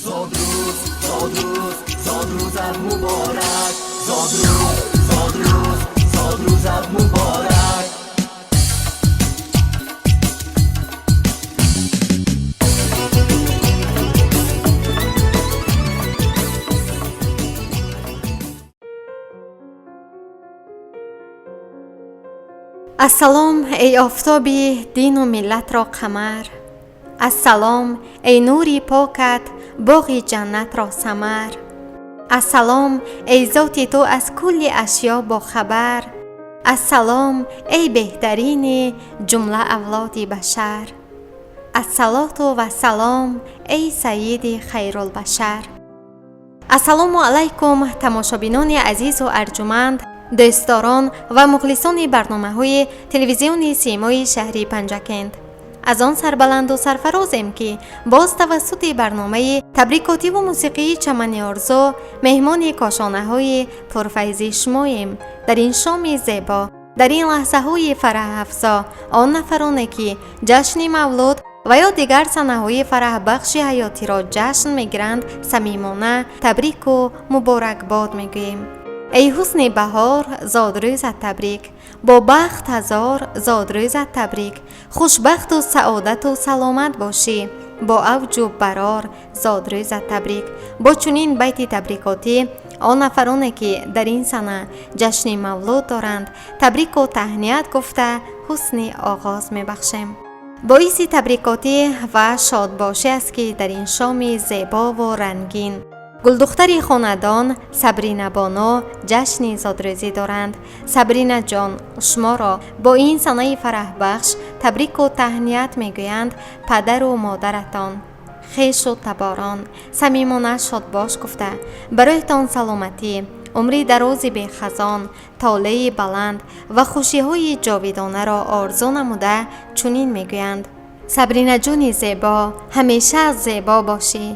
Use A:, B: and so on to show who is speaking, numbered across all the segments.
A: Зодрӯз, зодрӯз, зодрӯзат муборак. Зодрӯз, зодрӯз, зодрӯзат муборак.
B: Ассалом, эй офтоби дину миллатро қамар. Ассалом, эй нури покат боғи ҷаннатро самар. Ассалом, эй зоти ту аз кулли ашё бохабар. Ассалом, эй беҳтарини ҷумла авлоди башар. Ассалоту вассалом, эй сайиди хайрулбашар. Ассалому алайкум, тамошобинони азизу арҷуманд, дӯстдорон ва мухлисони барномаҳои телевизиони Симои шаҳри Панҷакент. Аз он сарбаланду сарфарозем, ки боз тавассути барномаи табрикотиву мусиқии «Чамани орзу» меҳмони кошонаҳои пурфайзи шумоем. Дар ин шоми зебо, дар ин лаҳзаҳои фараҳафзо он нафароне, ки ҷашни мавлуд ва ё дигар санаҳои фараҳбахши ҳаётиро ҷашн мегиранд, самимона табрику муборакбод мегӯем. Эй ҳусни баҳор, зодрӯзат табрик, бо бахт ҳазор зодрӯзат табрик. Хушбахту саодату саломат бошӣ, бо авҷу барор зодрӯзат табрик. Бо чунин байти табрикотӣ он нафароне, ки дар ин сана ҷашни мавлуд доранд, табрику таҳният гуфта, ҳусни оғоз мебахшем. Боиси табрикотӣ ва шодбошӣ аст, ки дар ин шоми зебову рангин гулдухтари хонадон Сабрина Боно ҷашни зодрӯзӣ доранд. Сабринаҷон, шуморо бо ин санаи фараҳбахш табрику таҳният мегӯянд падару модаратон, хешу таборон. Самимона шодбош гуфта, бароятон саломатӣ, умри дарози бехазон, толеи баланд ва хушиҳои ҷовидонаро орзу намуда, чунин мегӯянд: Сабринаҷони зебо, ҳамеша зебо бошӣ,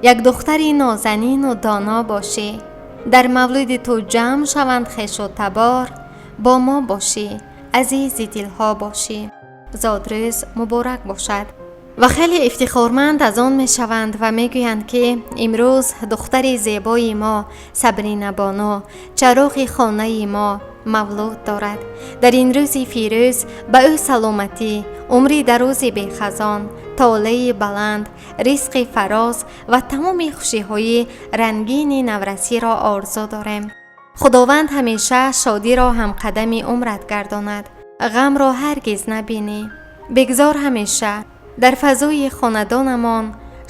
B: як духтари нозанину доно бошӣ. Дар мавлуди ту ҷамъ шаванд хешу табор, бо мо бошӣ, азизи дилҳо бошӣ. Зодрӯз муборак бошад. Ва хеле ифтихорманд аз он мешаванд ва мегӯянд, ки имрӯз духтари зебои мо Сабрина Боно, чароғи хонаи мо, мавлуд дорад. Дар ин рӯзи фирӯз ба ӯ саломатӣ, умри дарози бехазон, толеи баланд, ризқи фароз ва тамоми хушиҳои рангини наврасиро орзу дорем. Худованд ҳамеша шодиро ҳамқадами умрат гардонад, ғамро ҳаргиз набинӣ. Бигзор ҳамеша дар фазои хонадонамон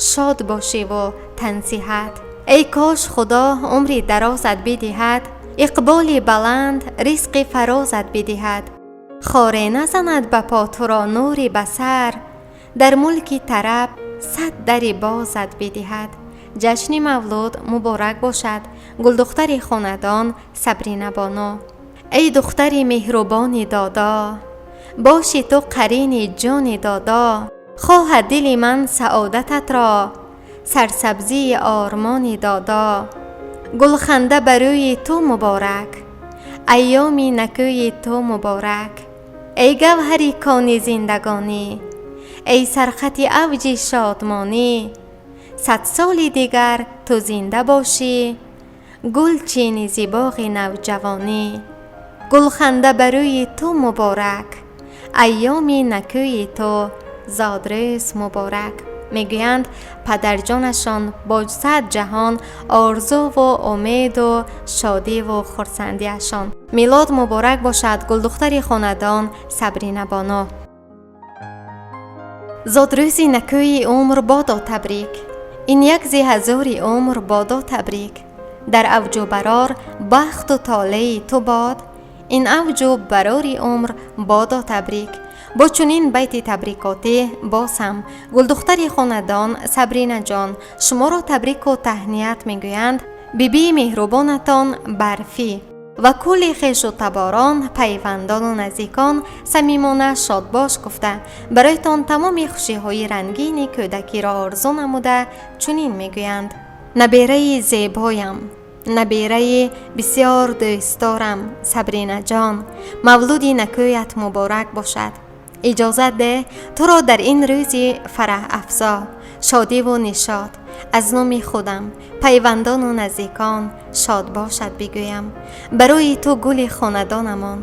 B: шод бошиву тансиҳат. Эй кош Худо умри дарозат бидиҳад, иқболи баланд, ризқи фарозат бидиҳад. Хоре назанад ба по туро нури басар, дар мулки тараб сад дари бозат бидиҳад. Ҷашни мавлуд муборак бошад, гулдухтари хонадон Сабрина Боно. Эй духтари меҳрубони додо, боши ту қарини ҷони додо. Хоҳад дили ман саодататро, сарсабзии ормони додо. Гулханда ба рӯи ту муборак, айёми накӯи ту муборак. Эй гавҳари кони зиндагонӣ, эй сархати авҷи шодмонӣ, 100 соли дигар ту зинда бошӣ, гул чини зи боғи навҷавонӣ. Гулханда ба рӯи ту муборак, айёми накӯи ту зодрӯз муборак, мегӯянд падарҷонашон бо сад ҷаҳон орзуву умеду шодиву хурсандиашон. Милод муборак бошад, гулдухтари хонадон Сабрина Боно. Зодрӯзи накӯи умр бодо табрик, ин як зи ҳазори умр бодо табрик. Дар авҷу барор бахту толеи ту бод, ин авҷу барори умр бодо табрик. Бо чунин байти табрикотӣ боз ҳам гулдухтари хонадон Сабринаҷон, шуморо табрику таҳният мегӯянд бибии меҳрубонатон Барфӣ ва кулли хешу таборон, пайвандону наздикон. Самимона шодбош гуфта, бароятон тамоми хушиҳои рангини кӯдакиро орзу намуда, чунин мегӯянд: набераи зебоям, набераи бисёр дӯстдорам Сабринаҷон, мавлуди накӯят муборак бошад. Иҷозат деҳ туро дар ин рӯзи фараҳафзо, шодиву нишот аз номи худам, пайвандону наздикон шодбошад бигӯям. Барои ту гули хонадонамон,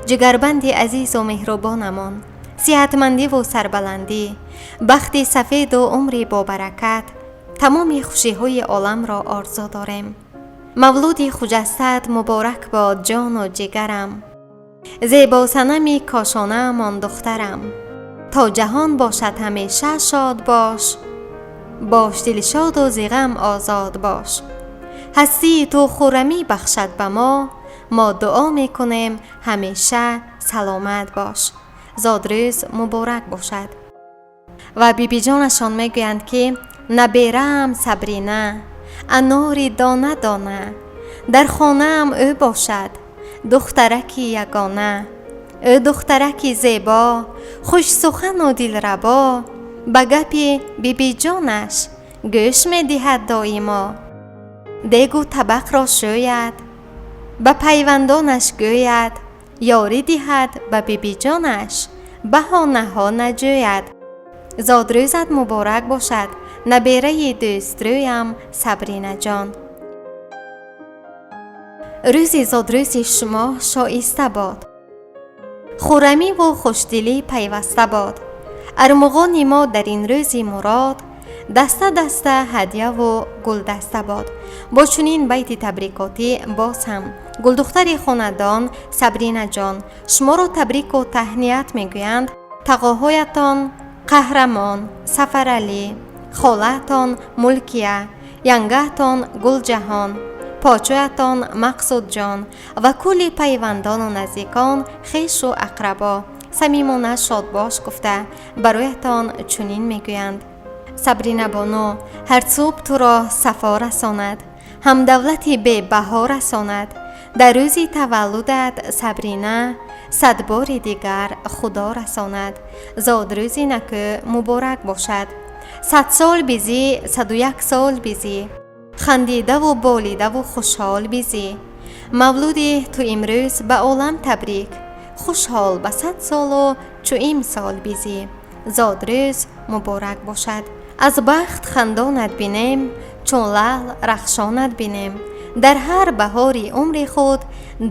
B: ҷигарбанди азизу меҳрубонамон, сиҳатмандиву сарбаландӣ, бахти сафеду умри бобаракат, тамоми хушиҳои оламро орзу дорем. Мавлуди хуҷастаат муборак бод, ҷону ҷигарам, зебосанами кошонаамон духтарам. То ҷаҳон бошад ҳамеша шод бош, бош дилшоду зи ғам озод бош. Ҳастии ту хуррамӣ бахшад ба мо, мо дуо мекунем ҳамеша саломат бош. Зодрӯз муборак бошад. Ва бибиҷонашон мегӯянд, ки набераам Сабрина, анори дона дона, дар хонаам ӯ бошад духтараки ягона. Ӯ духтараки зебо, хушсухану дилрабо, ба гапи бибиҷонаш гӯш медиҳад доимо. Дегу табақро шӯяд, ба пайвандонаш гӯяд, ёрӣ диҳад ба бибиҷонаш, баҳонаҳо наҷӯяд. Зодрӯзат муборак бошад, набераи дӯстрӯям Сабринаҷон. Рӯзи зодрӯзи шумо шоиста бод, хуррамиву хушдилӣ пайваста бод. Армуғони мо дар ин рӯзи мурод даста даста ҳадяву гулдаста бод. Бо чунин байти табрикотӣ боз ҳам гулдухтари хонадон Сабринаҷон шуморо табрику таҳният мегӯянд тағоҳоятон Қаҳрамон, Сафаралӣ, холаатон Мулкия, янгаатон Гулҷаҳон, почоятон Мақсудҷон ва кулли пайвандону наздикон, хешу ақрабо самимона шодбош гуфта бароятон чунин мегӯянд: Сабринабону, ҳар субҳ туро сафо расонад, ҳам давлати бебаҳо расонад. Дар рӯзи таваллудат, Сабрина, садбори дигар Худо расонад. Зодрӯзи накӯ муборак бошад. 100 сол бизӣ, 101 сол бизӣ, хандидаву болидаву хушҳол бизӣ. Мавлуди ту имрӯз ба олам табрик, хушҳол ба 100 солу чу имсол бизӣ. Зодрӯз муборак бошад. Аз бахт хандонат бинем, чун лаъл рахшонат бинем, дар ҳар баҳори умри худ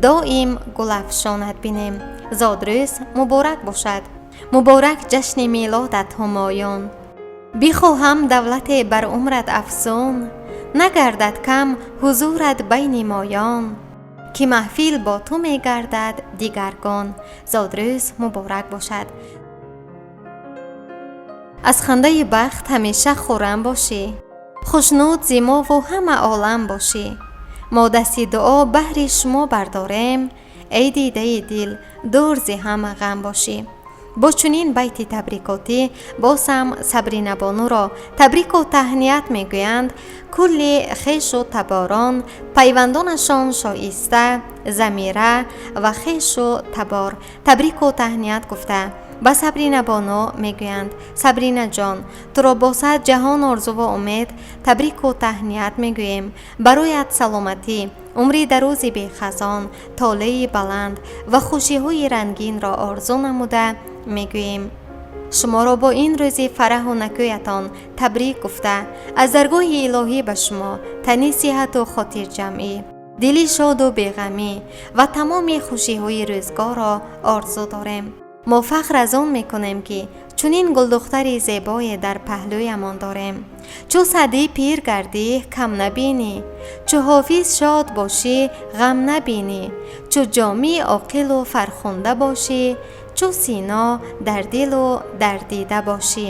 B: доим гулафшонат бинем. Зодрӯз муборак бошад. Муборак ҷашни мелодат, Ҳумоюн. Бихоҳам давлате бар умрат афзун, нагардад кам ҳузурат байни моён, ки маҳфил бо ту мегардад дигаргон. Зодрӯз муборак бошад. Аз хандаи бахт ҳамеша хуррам бошӣ, хушнуд зи мову ҳама олам бошӣ. Мо дасти дуо баҳри шумо бардорем, эй дидаи дил, дур зи ҳама ғам бошӣ. Бо чунин байти табрикотӣ боз ҳам Сабринабонуро табрику таҳният мегӯянд кулли хешу таборон, пайвандонашон Шоиста, Замира ва хешу табор табрику таҳният гуфта ба Сабринабону мегӯянд: Сабринаҷон, туро бо сад ҷаҳон орзуву умед табрику таҳният мегӯем. Бароят саломатӣ, умри дарози бехазон, толеи баланд ва хушиҳои рангинро орзу намуда мегӯем. Шуморо бо ин рӯзи фараҳу накӯятон табрик гуфта, аз даргоҳи илоҳӣ ба шумо тани сиҳату хотирҷамъӣ, дили шоду беғамӣ ва тамоми хушиҳои рӯзгорро орзу дорем. Мо фахр аз он мекунем, ки чунин гулдухтари зебое дар паҳлӯямон дорем. Чу Саъдӣ пир гардӣ, кам набинӣ, чу Ҳофиз шод бошӣ, ғам набинӣ, чу Ҷомӣ оқилу фархунда бошӣ, чу Сино дар дилу дар дида бошӣ.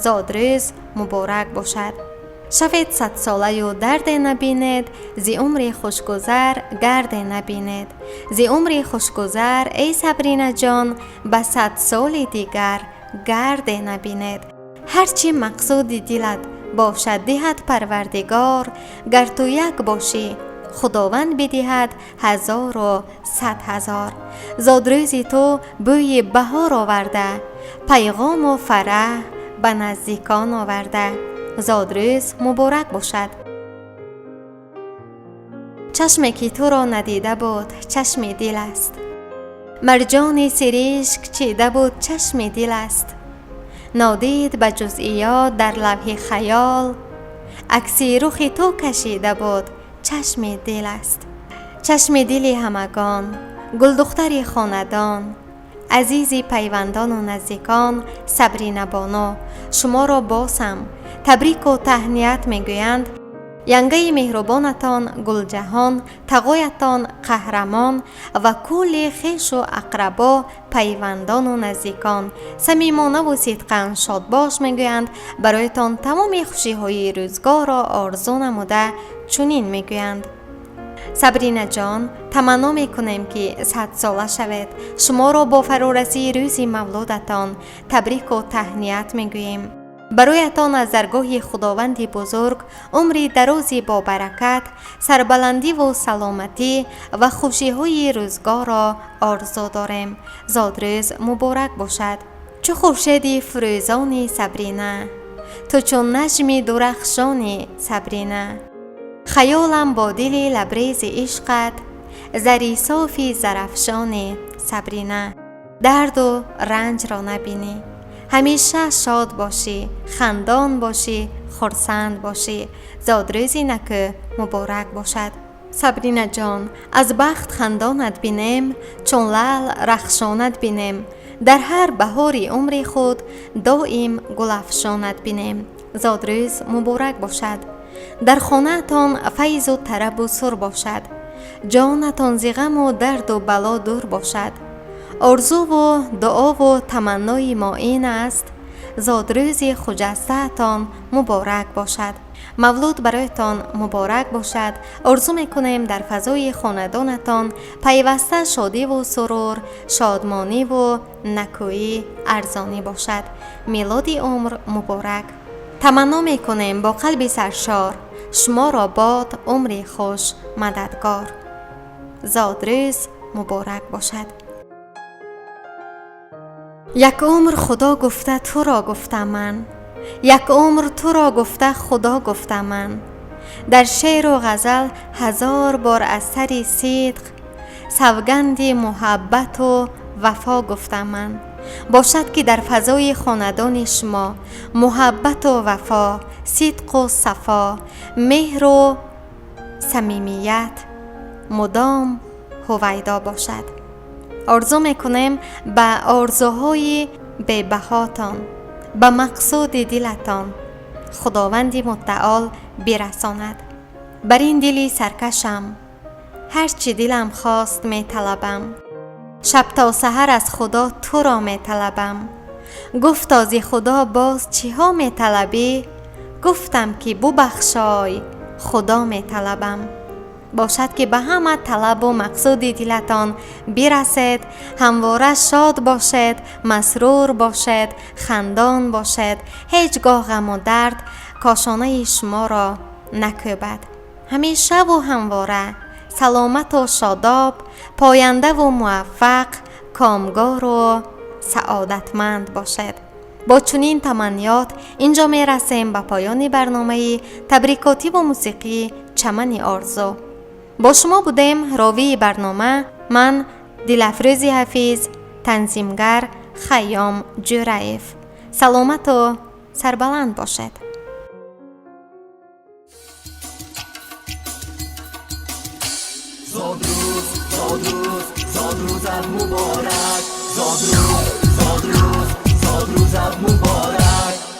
B: Зодрӯз муборак бошад. Шавед садсолаю дарде набинед, зи умри хушгузар гарде набинед. Зи умри хушгузар, эй Сабринаҷон, ба 100 соли дигар гарде набинед. Ҳарчи мақсуди дилат бошад, диҳад Парвардигор. Гар ту як бошӣ, Худованд бидиҳад ҳазору сад ҳазор. Зодрӯзи ту бӯи баҳор оварда, пайғому фараҳ ба наздикон оварда. Зодрӯз муборак бошад. Чашме ки туро надида буд, чашми дил аст. Марҷони сиришк чида буд чашми дил аст. Нодид ба ҷузъиёт дар лавҳи хаёл, акси рухи ту кашида буд чашми дил аст. Чашми дили ҳамагон, гулдухтари хонадон, азизи пайвандону наздикон Сабрина Бону, шуморо боз ҳам табрику таҳният мегӯянд янгаи меҳрубонатон Гулҷаҳон, тағоятон Қаҳрамон ва кулли хешу ақрабо, пайвандону наздикон. Самимонаву сидқан шодбош мегӯянд, бароятон тамоми хушиҳои рӯзгорро орзу намуда чунин мегӯянд: Сабринаҷон, таманно мекунем, ки 100сола шавед. Шуморо бо фарорасии рӯзи мавлудатон табрику таҳният мегӯем. Бароятон аз даргоҳи Худованди бузург умри дарози бобаракат, сарбаландиву саломатӣ ва хушиҳои рӯзгорро орзу дорем. Зодрӯз муборак бошад. Чу хуршеди фурӯзони Сабрина, ту чун наҷми дурахшони Сабрина, хаёлам бо дили лабрези ишқат зари софи зарафшони Сабрина. Дарду ранҷро набинӣ, ҳамеша шод бошӣ, хандон бошӣ, хурсанд бошӣ. Зодрӯзи накӯ муборак бошад. Сабринаҷон, аз бахт хандонат бинем, чун лаъл рахшонат бинем, дар ҳар баҳори умри худ доим гулафшонат бинем. Зодрӯз муборак бошад. Дар хонаатон файзу тарабу сур бошад, ҷонатон зи ғаму дарду бало дур бошад. Орзуву дуову таманнои мо ин аст, зодрӯзи хуҷастаатон муборак бошад. Мавлуд бароятон муборак бошад. Орзу мекунем, дар фазои хонадонатон пайваста шодиву сурур, шодмониву накӯӣ арзонӣ бошад. Милоди умр муборак. Таманно мекунем бо қалби саршор, шуморо бод умри хуш мададгор. Зодрӯз муборак бошад. Як умр Худо гуфта туро гуфта ман, як умр туро гуфта Худо гуфта ман. Дар шеъру ғазал ҳазор бор аз сари сидқ савганди муҳаббату вафо гуфта ман. Бошад, ки дар фазои хонадони шумо муҳаббату вафо, сидқу сафо, меҳру самимият мудом ҳувайдо бошад. Орзу мекунем, ба орзуҳои бебаҳотон, ба мақсуди дилатон Худованди муттаол бирасонад. Бар ин дили саркашам ҳар чӣ дилам хост металабам, шаб то саҳар аз Худо туро металабам. Гуфто: «Зи Худо боз чиҳо металабӣ?» Гуфтам, ки бубахшой, Худо металабам. Бошад, ки ба ҳама талабу мақсуди дилатон бирасед. Ҳамвора шод бошед, масрур бошед, хандон бошед. Ҳеҷ гоҳ ғаму дард кошонаи шуморо накӯбад. Ҳамешаву ҳамвора саломату шодоб, пояндаву муваффақ, комгору саодатманд бошед. Бо чунин таманниёт инҷо мерасем ба поёни барномаи табрикотиву мусиқӣ «Чамани орзу». Бо шумо будем ровии барнома ман, Дилафрӯзи Ҳафиз, танзимгар Хайём Ҷӯраев. Саломату сарбаланд бошед.
A: Зодрӯз, зодрӯз, зодрӯзат муборак. Зодрӯз, зодрӯз, зодрӯзат муборак.